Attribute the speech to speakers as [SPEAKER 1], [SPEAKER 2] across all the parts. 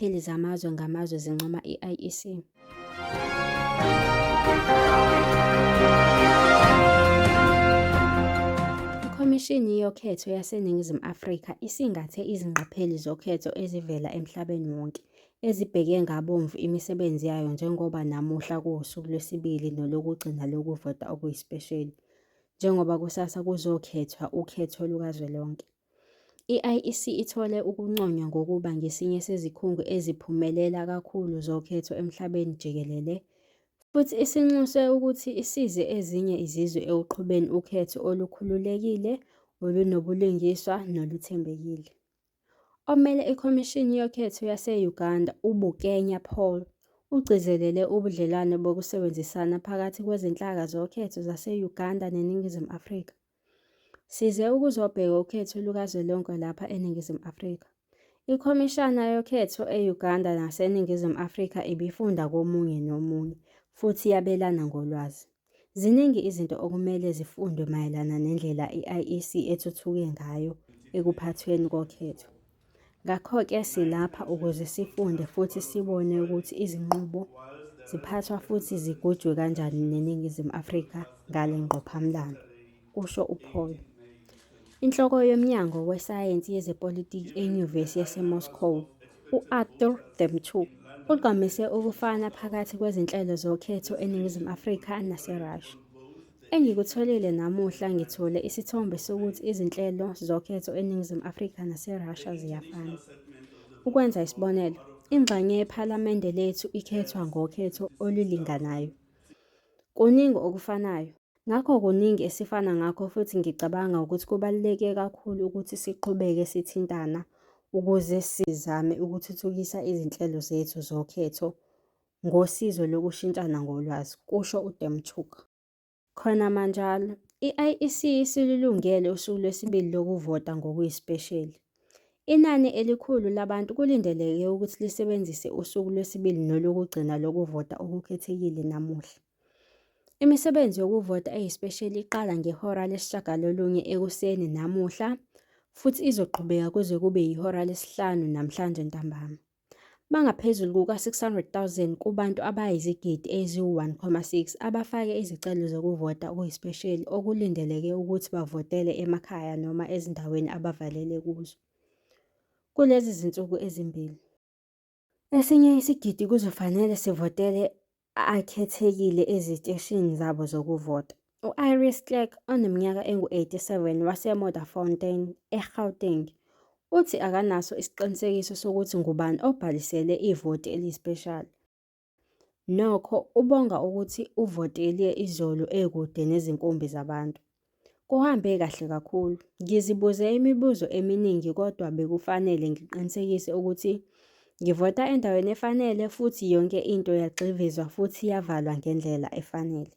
[SPEAKER 1] Izingqapheli zamazwe ngamazwe zincoma i-IEC. Ikhomishini Yokhetho yaseNingizimu Afrika isingathe izingqapheli zokhetho ezivela emhlabeni wonke ezibheke ngabomvu imisebenzi yayo njengoba namuhla kuwusuku lwesibili nolokugcina lokuvota okuyisipesheli njengoba kusasa kuzokhethwa ukhetho lukazwelonke. I-IEC ithole ukunconywa ngokuba ngesinye sezikhungo eziphumelela kakhulu zokhetho emhlabeni jikelele futhi isinxuswe ukuthi isize ezinye izizwe ekuqhubeni ukhetho olukhululekile, olunobulungiswa noluthembekile. Omele iKhomishini Yokhetho yase-Uganda uBukenya Paul ugcizelele ubudlelwano bokusebenzisana phakathi kwezinhlaka zokhetho zase-Uganda neNingizimu Afrika. Size ukuzobheka ukhetho lukazwelonke lapha eNingizimu Afrika. Ikhomishana yokhetho e-Uganda naseNingizimu Afrika ibifunda komunye nomunye futhi yabelana ngolwazi. Ziningi izinto okumele zifundwe mayelana nendlela i-IEC ethuthuke ngayo ekuphathweni kokhetho. Ngakho-ke silapha ukuze sifunde futhi sibone ukuthi izinqubo ziphathwa futhi zigujwe kanjani neNingizimu Afrika ngale ngqophamlando, kusho uPaul. Inhloko yoMnyango Wesayensi Yezepolitiki eNyuvesi yaseMoscow, u-Artur Demchuk, ugqamise ukufana phakathi kwezinhlelo zokhetho eNingizimu Afrika naseRussia. Engikutholile namuhla ngithole isithombe sokuthi izinhlelo zokhetho eNingizimu Afrika naseRussia ziyafana. Ukwenza isibonelo, ingxenye yePhalamende lethu ikhethwa ngokhetho olulinganayo. Kuningi okufanayo. Ngakho kuningi esifana ngakho futhi ngicabanga ukuthi kubaluleke kakhulu ukuthi siqhubeke sithintana ukuze sizame ukuthuthukisa izinhlelo zethu zokhetho ngosizo lokushintshana ngolwazi, kusho uDemchuk. Khonamanjalo, i-IEC isilulungele usuku lwesibili lokuvota ngokuyisipesheli. Inani elikhulu labantu kulindeleke ukuthi lisebenzise usuku lwesibili nolokugcina lokuvota okukhethekile namuhla. Imisebenzi yokuvota eyisipesheli iqala ngehora lesi-9 ekuseni namuhla futhi izoqhubeka kuze kube yihora lesi-5 namhlanje ntambama. Bangaphezulu kuka-600,000 kubantu abayizigidi eziwu-1.6 abafake izicelo zokuvota okuyisipesheli okulindeleke ukuthi bavotele emakhaya noma ezindaweni abavalelwe kuzo kulezi zinsuku ezimbili. Esinye isigidi kuzofanele sivotele akhethekile eziteshini zabo zokuvota. U-Iris Clerc oneminyaka engu-87 waseModderfontein, eGauteng, uthi akanaso isiqinisekiso sokuthi ngubani obhalisele ivoti eliyisipeshali. Nokho ubonga ukuthi uvotele izolo ekude nezinkumbi zabantu. Kuhambe kahle kakhulu. Ngizibuze imibuzo eminingi kodwa bekufanele ngiqinisekise ukuthi ngivota endaweni efanele futhi yonke into yagxivizwa futhi yavalwa ngendlela efanele.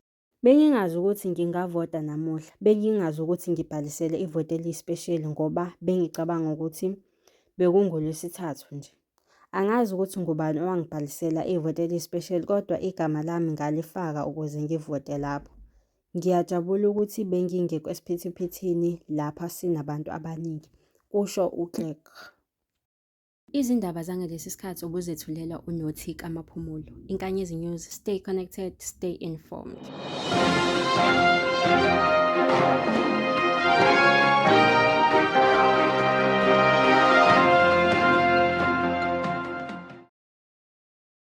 [SPEAKER 1] Bengingazi ukuthi ngingavota namuhla. Bengingazi ukuthi ngibhalisele ivoti eliyisipesheli ngoba bengicabanga ukuthi bekungoLwesithathu nje. Angazi ukuthi ngubani owangibhalisela ivoti eliyisipesheli kodwa igama lami ngalifaka ukuze ngivote lapho. Ngiyajabula ukuthi bengingekho esiphithiphithini lapha sinabantu abaningi, kusho uClerc. Izindaba zangalesi sikhathi ubuzethulelwa uNothi kaMaphumulo. Inkanyezi News, stay connected, stay informed.